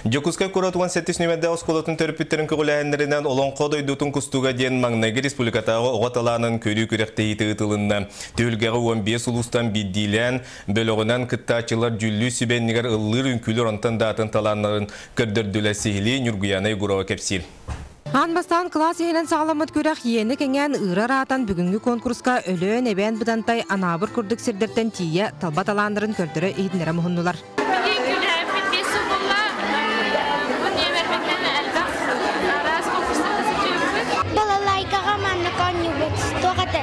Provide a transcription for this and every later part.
Дьокуускай куорат 18 нүөмэрдээх оскуолатын төрөппүттэрин көҕүлээһиннэринэн Олоҥхо дойдутун кустуга диэн маҥнайгы республикатааҕы оҕо талаанын көрүү күрэхтэһиитэ ыытылынна. Түһүлгэҕэ 15 улуустан биирдиилээн, бөлөҕүнэн кыттааччылар дьүүллүүр сүбэ иннигэр ыллыыр үҥкүүлэр онтон да атын талааннарын көрдөрдүлэр сиһилии Ньургуйаана Егорова кэпсиир. Аан бастаан кылаас иһинэн саҕаламмыт күрэх иэнэ кэҥээн ыыра ыраатан бүгүҥҥү куонкуруска Өлөөн, Эбээн Бытантай, Анаабыр курдук сирдэртэн тиийэ талба талааннарын көрдөрө иһитиннэрэ муһуннулар. Балалайкаҕа маннык оонньуубут туох этэ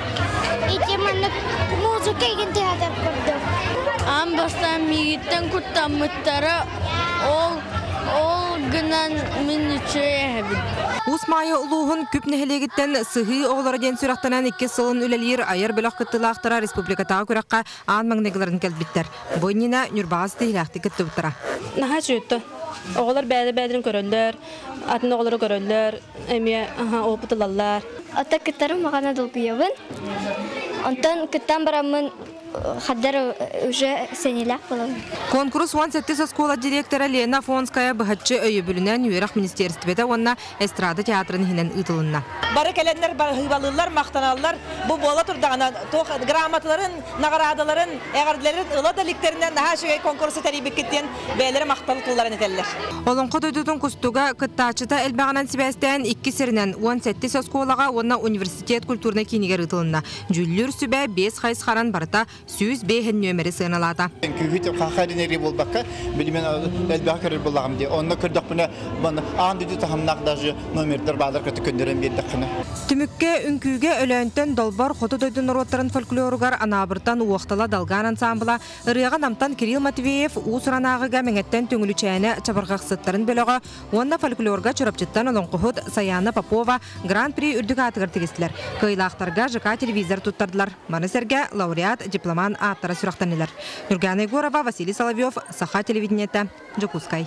ити маннык музыка игин театр курдук. Аан бастаан миигиттэн куттаммыттара ол ол гынан мин үчүгэй эһэбин. Уус Маайа улууһун Күп нэһилиэгиттэн Сыһыы оҕолоро диэн сүрэхтэнэн иккис сылын үлэлиир айар бөлөх кыттыылаахтара республикатааҕы күрэххэ аан маҥнайгыларын кэлбиттэр. Бу иннинэ Ньурбаҕа ситиһиилээхтик кыттыбыттара. Наһаа үчүгэй Оҕолор бэйэ-бэйэлэрин көрөллөр, атын оҕолору көрөллөр, эмиэ опыт ылаллар. Ата кыттарым маҕана долгуйабын. Онтон кыттан бараммын хаддар уже сэнилээх буолабын. Конкурс 17 оскуола директора Лена Афонская быһаччы өйөбүлүнэн үөрэх министиэристибэтэ уонна эстрада театрын иһинэн ыытылынна. Бары кэлэннэр баһыыбалыыллар, махтаналлар. Бу буола турдаҕына туох грамоталарын, наҕараадаларын, эҕэрдэлэрин ыла да иликтэринэ наһаа үчүгэй конкурсу тэрийбиккит диэн бэйэлэрэ махтал тылларын этэллэр. Олоҥхо дойдутун кустуга кыттааччыта элбэҕинэн сибээстээн икки сиринэн 17 оскуолаҕа уонна университет культурнай киинигэр ыытылынна. Дьүүллүүр сүбэ биэс хайысханан барыта 105 нүөмэри сыаналаата. Үҥкүүһүт хахаринери буолбакка, билимин элбэҕи көрөр буоллаҕым дии. Онно көрдөхпүнэ, аан дойду таһымнаах даже номердар баалар көтө көннөрөн биэрдэххинэ. Түмүккэ үҥкүүгэ Өлөөнтөн Долбор хоту дойду норуоттарын фольклоругар Анаабыртан Уохтала Далгаан ансаамбыла, ырыаҕа Намтан Кирилл Матвеев, уус-уран ааҕыыга Мэҥэттэн Түҥүлүчээнэ чабырҕахсыттарын бөлөҕө уонна фольклорга Чурапчыттан олоҥхоһут Саяна Попова Гран-при үрдүк аатыгар тигистилэр. Кыайыылаахтарга ЖК телевизор туттардылар. Маны сэргэ лауреат, дипломант ааттара сүрэхтэннилэр. Нюргана Егорова, Василий Соловьев, Саха телевидениетэ, Дьокуускай.